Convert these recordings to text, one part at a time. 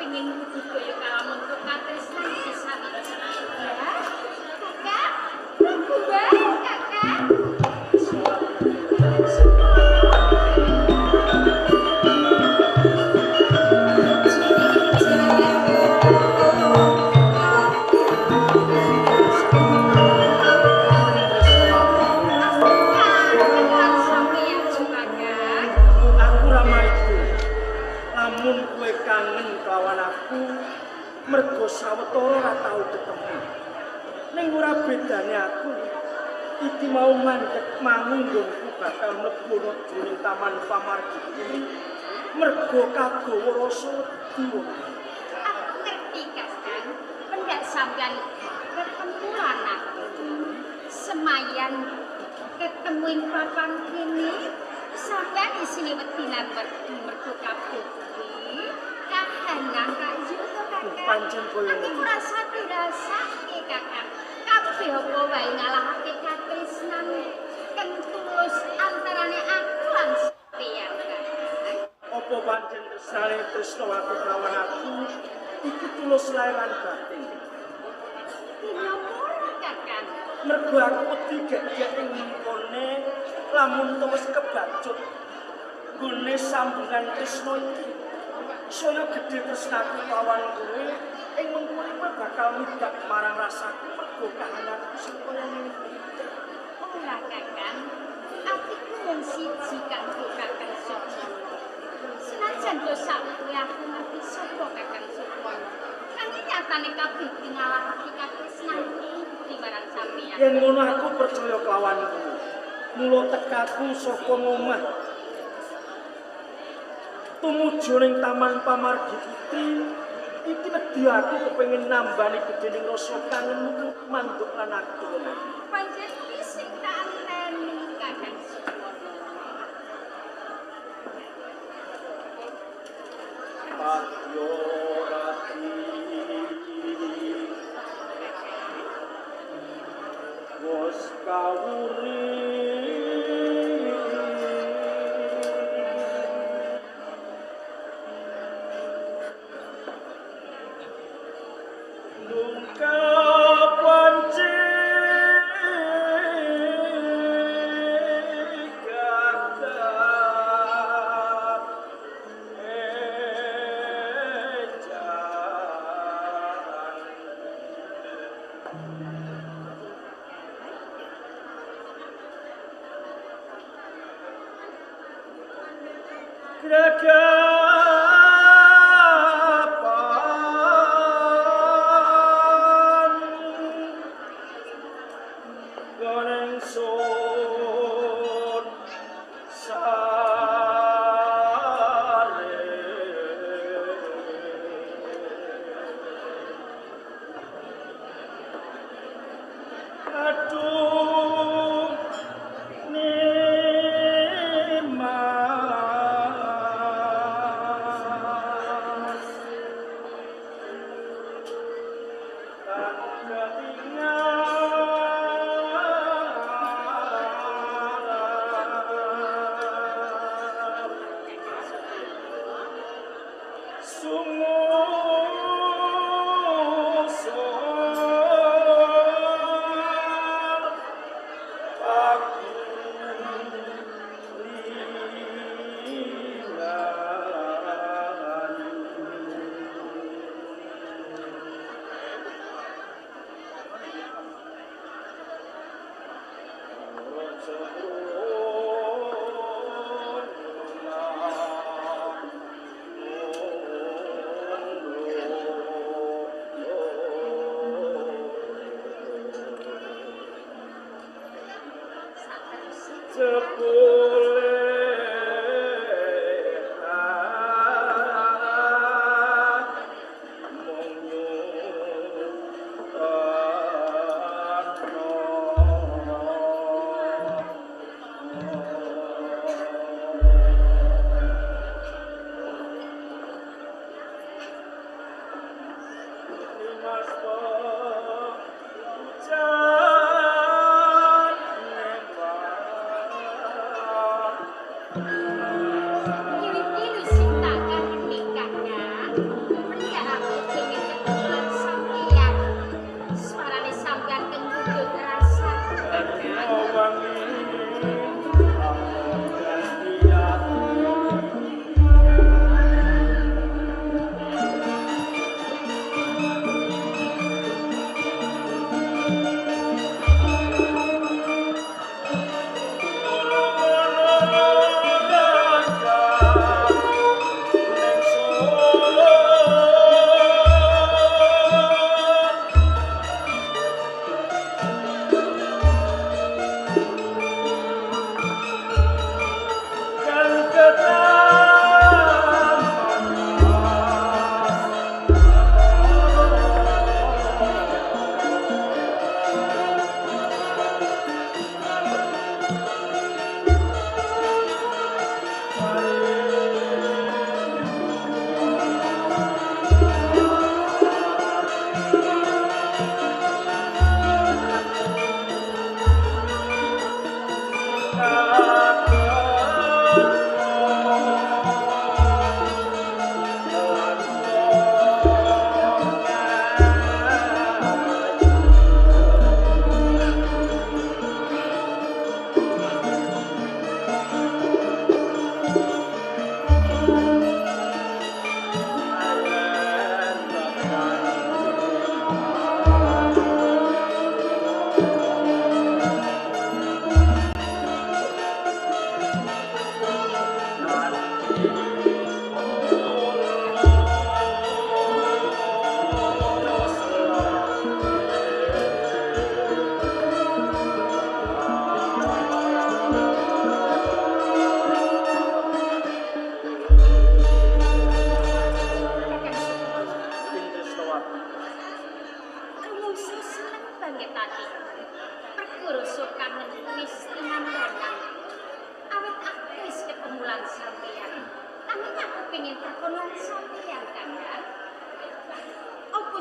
kepengin budidaya kalamun katresnan iki sawiji. Ya, Kakak, mlebu wae, Kakak. Mergo sawetara ora tau ketemu. Ning ora bedane aku iki mau mandek mangunggung bakal mlebu jroning taman pamargi iki mergo kagawa rasa wedi. Aku ngerti, Kakang. Pendak sampeyan ketemu lan aku. Semayan ketemu ing papan kene, sampeyan isine wedi lan wedi mergo kabeh kuwi kahanan kayuta, Kakang. Pancen koyo aku rasa dirasake, Kakang. Kabeh apa wae ngalahake katresnan kang tulus antarane aku lan sampeyan, Kakang. Apa pancen tresnane tresna aku lawan aku iki tulus lair lan batin? Dina ora, Kakang. Mergo aku wedi gek-gek ing mengkone lamun wis kebacut nggone sambungan tresna iki. Saya gedhe tresnaku lawan kowe ing mengkone kowe bakal midak marang rasaku mergo kahananku sing kaya ngene iki. Ora, Kakang. Atiku mung siji kanggo Kakang Sukmono. Senajan to sakwise aku ngerti sapa Kakang Sukmono. Nanging nyatane kabeh ngalahake katresnanku marang sampeyan. Yen ngono aku percaya kelawan kowe. Mula tekaku saka ngomah tumuju ning taman pamargi putri iki wedi aku kepengin nambani gedhening rasa kangenmu manduk lan aku. Pancen kuwi sing tak enteni, Kakang Sukmono. Padya rati wis kawuri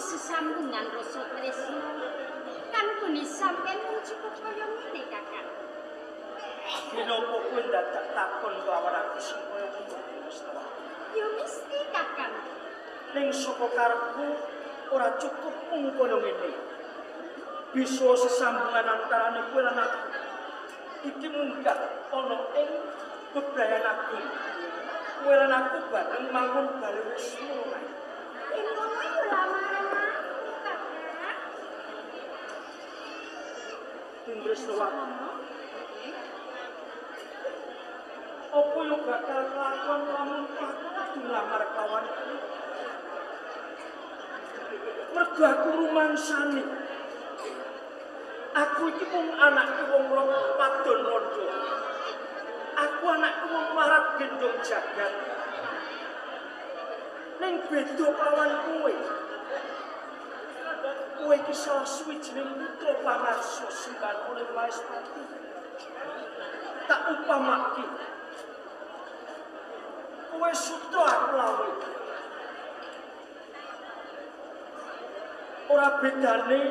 Sesambungan rasa tresna kanggone sampeyan mung cukup kaya ngene Kakang. Kenapa kowe dadak takon kelawan aku sing kaya ngono Trisnawati? Ya mesti Kakang. Ning saka karepku ora cukup mung kaya ngene. Bisa sesambungan antarane kowe lan aku. Iki munggah ana ing bebrayan agung. Kowe lan aku bareng mangun bale wisma kae. Yen ngono ya lamaran aku, Kakang. Trisnawati. Apa yo bakal kelakon lamun aku kudu nglamar kawan kowe? Mergo aku rumangsani. Aku iki mung anake wong wadon rondo. Aku anake wong mlarat gendong jagat. Ning beda kawan kowe. Kowe iki salah suwijining putra pangarsa sembahan oleh Maespati. Tak upamake. Kowe sutra aku lawe. Ora bedane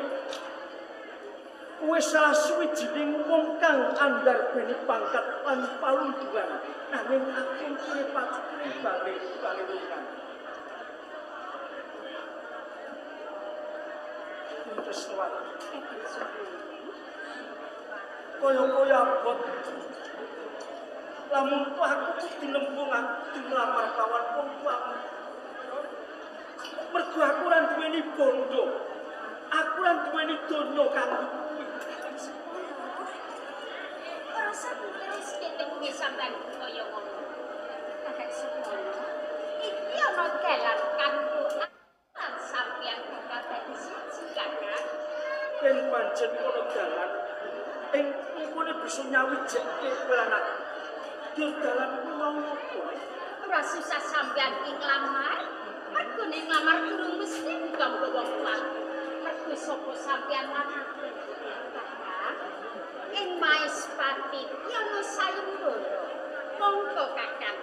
kowe salah suwijining wong kang andarbeni pangkat lan palunduan, nanging aku kene pacukune bali balewungan. Trisnawati. Kaya-kaya abot. Lamun aku kudu nembung aku kudu nglamar kawan wong tuamu. Mergo aku ora duweni bondo. Aku ora duweni donya kanggo kuwi. Ora usah terus ketemu sampean kaya ngono. Kakak Sukmono. Iki ana dalan kanggo lan sampean bakal dadi siji, Kakang. Yen pancen ana dalan ing mungkone bisa nyawijekke kowe lan aku. Dur dalan kuwi mau opo? Ora susah sampean ki nglamar. Mergo nek nglamar durung mesti ditampa wong tuaku. Mergo sapa sampean lan aku. Kakang, ing Maespati ki ana sayembara. Monggo Kakang.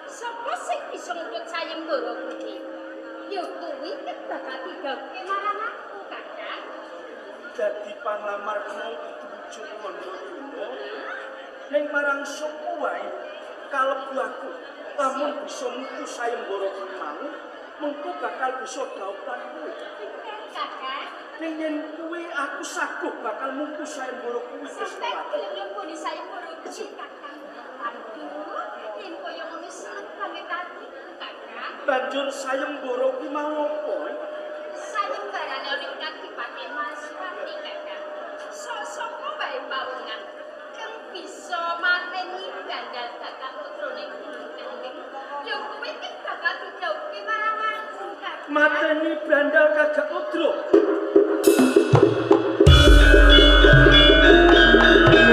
Sapa sing bisa ngutut sayembara kuwi? Ya kuwi bakal digaweke marang aku, Kakang. Dadi panglamar mau kudu wujud bondo donya. Ning marang sapa wae kalebu aku lamun bisa mutu sayembara kuwi mau, mengko bakal bisa dhaup lan kowe. Kakang, Ning yen kuwi aku saguh bakal mutu sayembara kuwi sampeyan Trisnawati. gelem ngleboni sayembara kuwi, Kakang. Aduh, yen kaya ngono seneng banget atiku, Kakang. Banjur sayembara kuwi mau apa? Sayembarane ana ing Kadipaten Maespati, Kakang. Sok-sok wae pawongan kang bisa mateni gandal gagak putrane Gunung Kendeng. Ya kuwi ki bakal didhawuhke marang aku, Kakang. Mateni brandal gagak ludra. Sampeyan ngleboni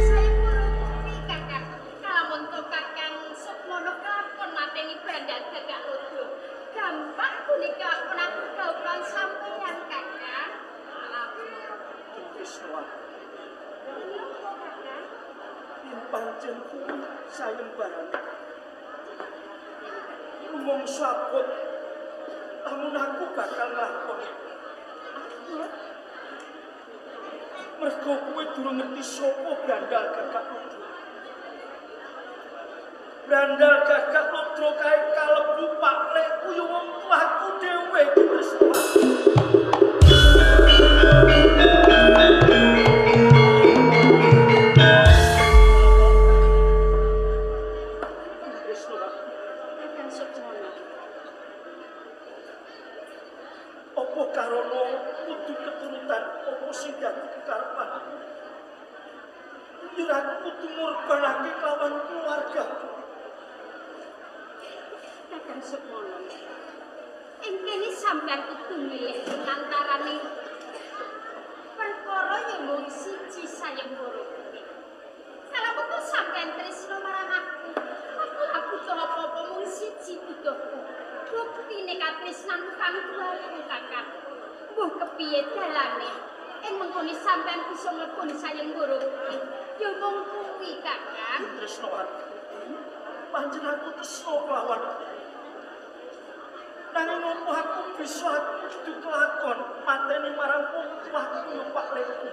sayembara kuwi, Kakang. Kalamun to Kakang Sukmono kelakon mateni brandal gagak ludra. Gampang kuwi kelakon aku dhawuh lan sampeyan, Kakang. Trisnawati. Kenapa, Kakang? Yen pancen kuwi sayembarane rumangsa abot lamun aku bakal nglakoni. Mergo kowe durung ngerti sapa brandal gagak ludra. Brandal gagak ludra kae kalebu paklekku ya wong tuaku dhewe Trisnawati. Trisnawati. Kakang Sukmono. Apa karana kudu keturutan apa sing dadi kekarepanku? Yen aku kudu ngorbanake kelawan keluargaku. Kakang Sukmono. Ing kene sampeyan kudu milih antarane perkara ya mung siji sayembara kuwi. Kalamun sampeyan tresna marang aku, aku ora butuh apa-apa mung siji butuhku. Buktine katresnanmu kanggo aku, Kakang. Mbuh kepiye dalane? Ing mengkone sampeyan bisa mleboni sayembara kuwi. Ya mung kuwi, Kakang. Tresnawati. Pancen aku tresna kelawan kowe. Nanging opo aku bisa aku kudu kelakon mateni marang wong tuaku yo Pak Lekku.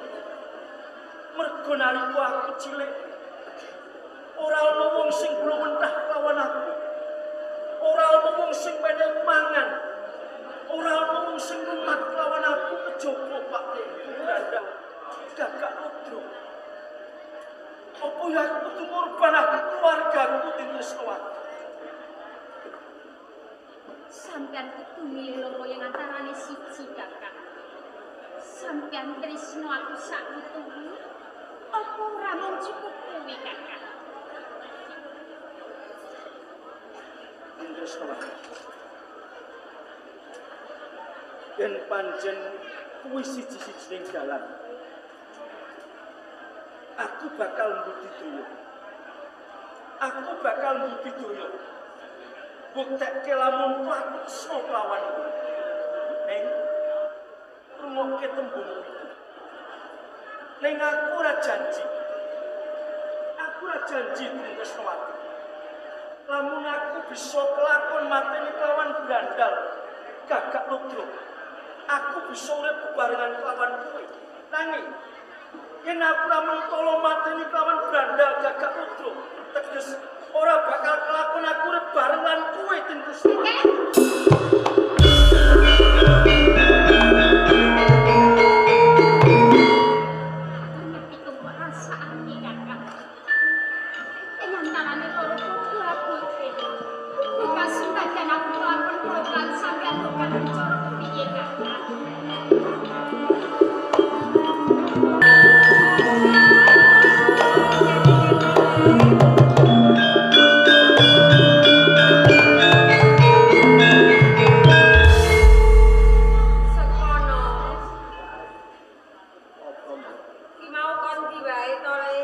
Mergo nalika aku cilik ora ana wong sing glumentah lawan aku. Ora ana wong sing menehi mangan. Ora ana wong sing lumat lawan aku kejaba Pak Lekku Brandal Gagak Ludruk. Apa ya aku kudu ngorbanake keluargaku Tin Tresnawati? Sampeyan kudu milih loro yen antarane siji, Kakang. Sampeyan tresno aku sak wutuhu, apa ora mung cukup kuwi, Kakang? Tin Tresnawati, yen pancen kuwi siji-sijining dalan, aku bakal mbudidaya. Aku bakal mbudidaya. Buktekke lamun aku tresno kelawan kowe. Ning rungokke tembung iki. Ning aku ora janji. Aku ora janji Tin Tresnawati. Lamun aku bisa kelakon mateni kelawan Brandal Gagak Ludruk, aku bisa urip bebarengan kelawan kowe. Nanging yen aku ora mentolo mateni kelawan Brandal Gagak Ludruk, teges ora bakal kelakon aku urip bareng lan kowe Tin Tresnawati. Aku ngerti kok mbok rasakake, Kakang. Ing antarane loro padha abote. Bukan sebagian aku kelakon program sampeyan bukan bicara kepiye, Kakang. Sekono. Apa, Mbok? Ki mau kon ndi wae to, Le?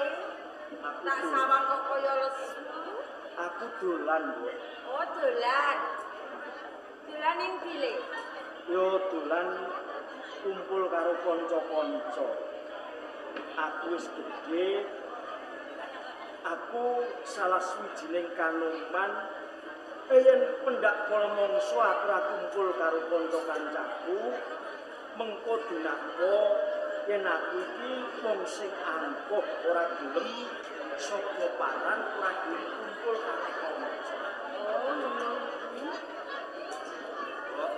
Aku Tak sawang kok kaya lesu. Aku dolan, Mbok. Oh, dolan. Dolan ning ndi, Le? Yo dolan kumpul karo kanca-kanca. Aku wis gedhe. Aku salah sawijining kanoman. Yen pendak kala mangsa aku ora kumpul karo kanca-kancaku, mengko dinako yen aku iki wong sing angkuh, ora gelem saka paran, ora gelem kumpul karo kanca. Oh, ngono. Mbok,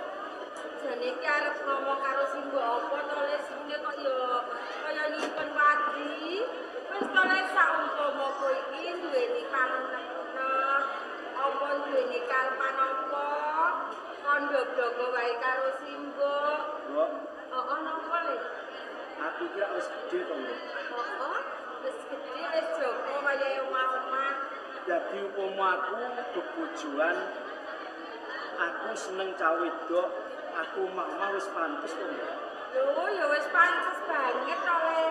Jane iki arep ngomong karo Simbok apa to, Le? Sine kok ya kaya nyimpen wadi. Wis to, Le, saumpama kowe iki duweni pangenek, apa duweni karepan apa, kandha bloko wae karo Simbok. Mbok, Heeh, napa, Le? aku iki rak wis gedhe to, Mbok. Heeh, wis gedhe wis joko wayahe omah-omah. Dadi upama aku bebojoan, aku seneng cah wedok, aku omah-omah wis pantes to, Mbok. Lho, ya wis pantes banget to, Le.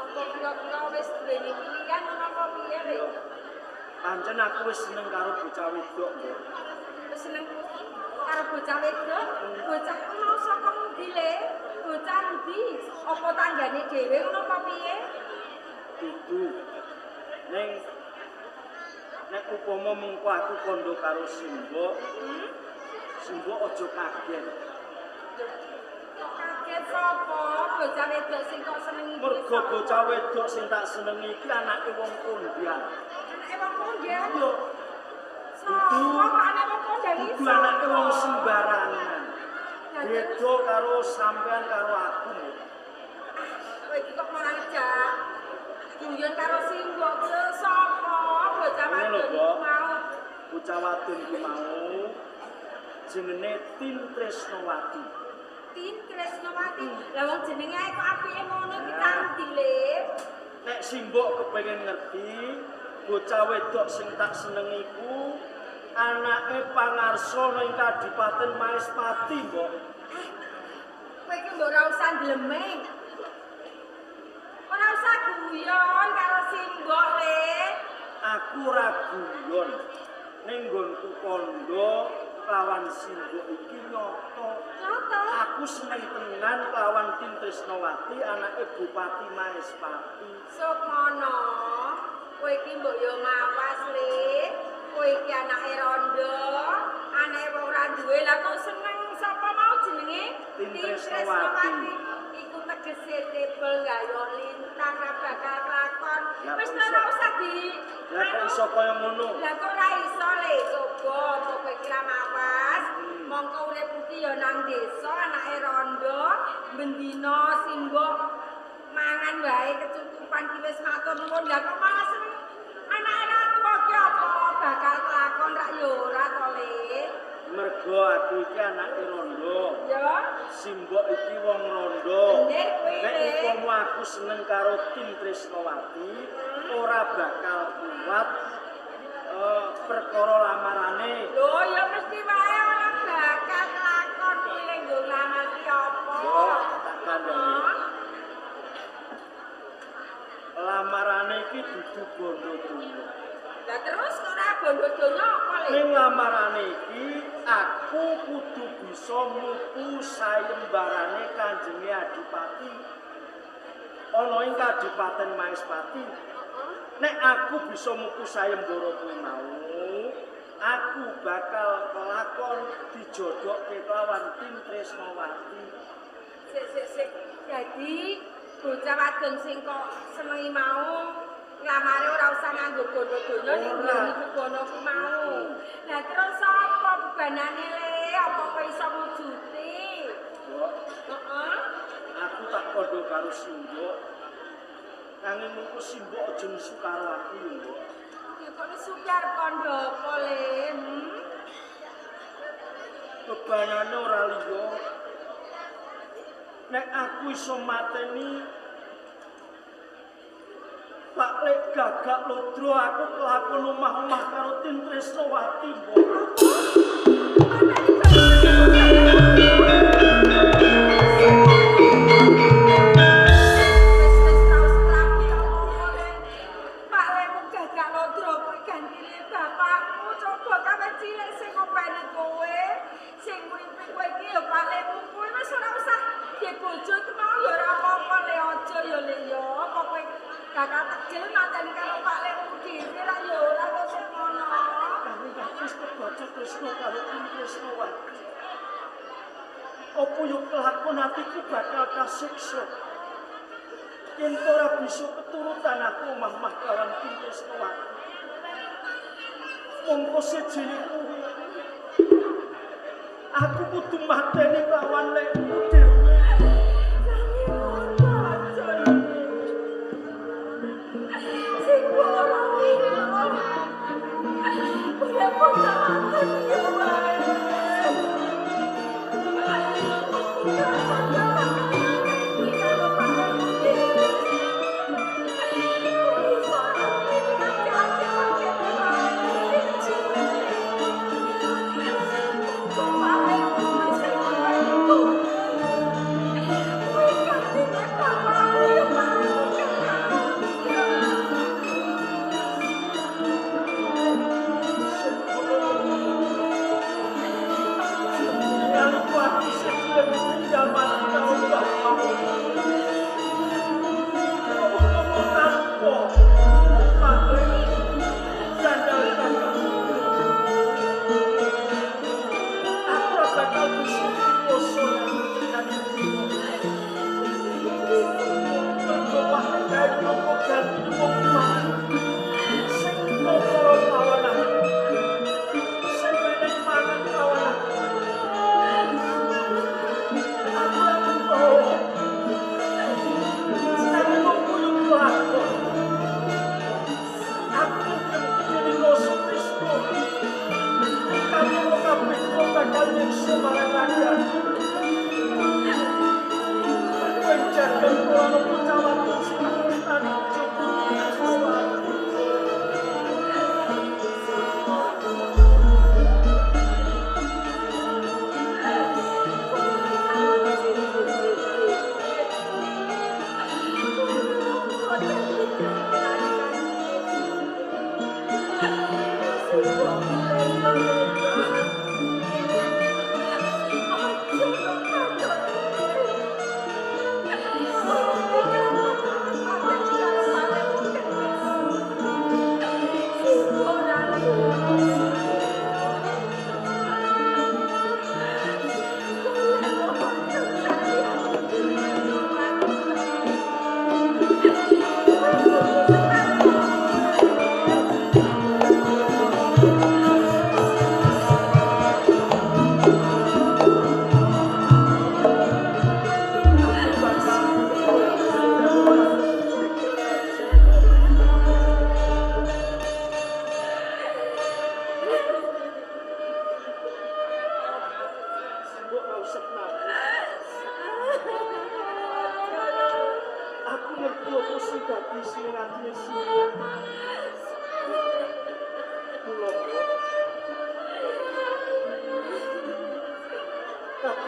Apa kira-kira wis duweni pilihan ngono apa piye, Le? Yo. Pancen aku wis seneng karo bocah wedok, Mbok. Wis seneng karo bocah wedok? Bocah ku mau saka ngendi, Le? Bocah endi? Apa tanggane dhewe ngono apa piye? Dudu. Ning nek upama mengko aku kandha karo Simbok, Hmm? Simbok aja kaget. Kok kaget sapa? Bocah wedok sing kok senengi kuwi Mergo sapa? bocah wedok sing tak senengi iki anake wong kondang. Anake wong kondang. Yo, Sapa kok anake wong kondang iki? dudu anake wong sembarangan. Lah, terus Beda karo sampean karo aku, Mbok. kowe iki kok malah ngejak guyon karo Simbok kuwi sapa? Bocah Ngene lho, wadon iku Mbok. mau. Bocah wadon iki mau jenenge Tin Tresnawati. Tin Tresnawati. Lah wong jenenge ae kok apike ngono iki cah endi, Le? Nek Simbok kepengin ngerti, bocah wedok sing tak senengi iku anake pangarsa ning Kadipaten Maespati, Mbok. Kowe iki mbok ora usah ndleming. Ora usah guyon karo Simbok, Le. Aku ora guyon. Ning nggonku kandha lawan Simbok iki nyata. Nyata. Aku seneng tenan lawan Tin Tresnawati anake Bupati Maespati. Sukmono, kowe iki mbok yo ngawas, Le. Kowe iki anake rondo, Anake wong ora duwe lah kok seneng sapa mau jenenge? Tin Tresnawati. Iku tegese tebel gayo lintang ra bakal kelakon. Wis ora usah di. Lah kok iso kaya ngono? Lah kok ora iso le coba apa kowe kira mawas. Mongko urip iki ya nang desa anake rondo bendina simbok mangan wae kecukupan ki wis matur nuwun. Lah kok malah seneng anake ratu ki apa bakal kelakon rak ya ora to le. Mergo aku iki anake rondo. Ya. Simbok iki wong rondo. Bener kuwi. Nek umpama aku seneng karo Tin Tresnawati, ora bakal kuat perkara lamarane. Lho ya mesti wae ora bakal kelakon kuwi le nggo nglamar ki apa. Yo tak kandhani. Lamarane iki dudu bondo donya. Lah terus ora bondo donya apa le? Ning lamarane iki aku kudu bisa mupu sayembarane Kanjenge Adipati. Ana ing Kadipaten Maespati. Nek aku bisa mupu sayembara kuwi mau, aku bakal kelakon dijodohke kelawan Tin Tresnawati. Sik sik sik. Jadi bocah wadon sing kok senengi mau nglamare ora usah nganggo bondo donya ning nggone bebono ku mau. Lah terus sapa bebanane le? Apa kowe iso wujuti? Mbok, heeh. Aku tak kandha karo Simbok. Nanging mengko Simbok aja nesu karo aku ya, Mbok. Ya kok nesu ki arep kandha apa le? Bebanane ora liya. Nek aku iso mateni Pak Lek Gagak Lodro, aku kelakon omah-omah karo Tin Tresnawati, Mbok. Wis tau seklaku ya apa le. Pak Lekmu Gagak Lodro kuwi gantine bapakmu, coba kawe cilik sing ngopeni kowe, sing nguripi kowe iki ya Pak Lekmu kuwi wis ora usah duwe bojo iku mau ya ora apa-apa le aja ya le ya. Apa kowe gagak tegel mateni karo Pak Lekmu dhewe ra ya ora kok sing ngono. Nanging aku wis kebaca tresno karo Tin Tresnawati. Apa yo kelakon atiku bakal kasiksa. Yen ora bisa keturutan aku omah-omah kelawan Tin Tresnawati. Mongko sejene kuwi aku kudu mateni kelawan lekmu dhewe. Nanging ora aja le. Sing ora ora. Ora bocah wadon ya wae. Nalika aku isih cilik ditinggal mati karo bapakku. Ngomong tanpa Pak Lek gandal Gagak Lodro. Aku ora bakal bisa dikoso nang dina. Mergo Pak Lek kae nopo ganti wong mati. Sing nokoro lawan aku. Sing menek mangan lawan aku. Aku ora mentolo. Nanging mung yo kelakon. Aku mendem kedene rasa tresno. Kawula kabeh kok bakal nyiksa marang ragaku. Mergo ing jagat ora ana bocah wadon sing tresnani kejaba Tresnawati. Thank you.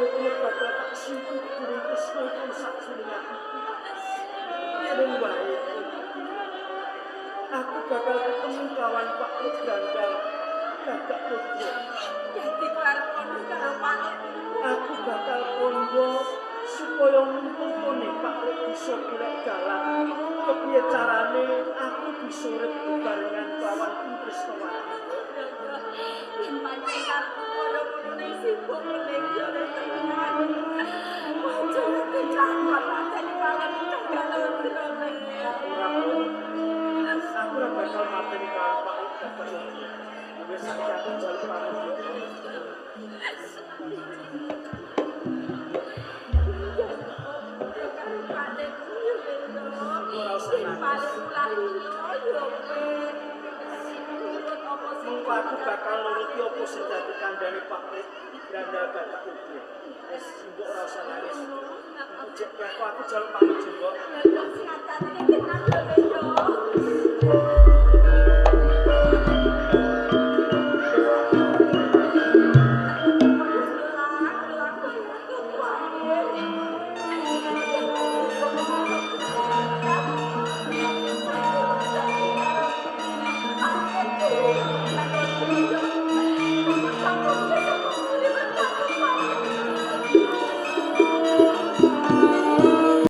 Kabeh bakal tak simpen kuwi tresno iku sakjroning atiku. Yen wae aku bakal ketemu kawan Pak Lik Grandal Gagak Ludro. Dadi kowe arep kondo karo Pak Lik. Aku bakal kondo supaya numpukane Pak Lik bisa golek dalan. Kepiye carane aku bisa urip bebarengan kawan Tresnawati. Yen pancen karepmu kaya ngono ning sibuk meneng yo wis temenan. Ojo dicakot mateni pawan Gagak Ludro. Aku ora bakal mateni kawan Pak Lik Gagak Ludro. Wis saiki aku njaluk pamit. Mengko aku bakal nuruti apa sing dadi kandhane Pak Lik Grandal Gagak Ludro. Wis mbok ora usah nangis. Jek aku njaluk pamit, Mbok. Ya sing atane tenan.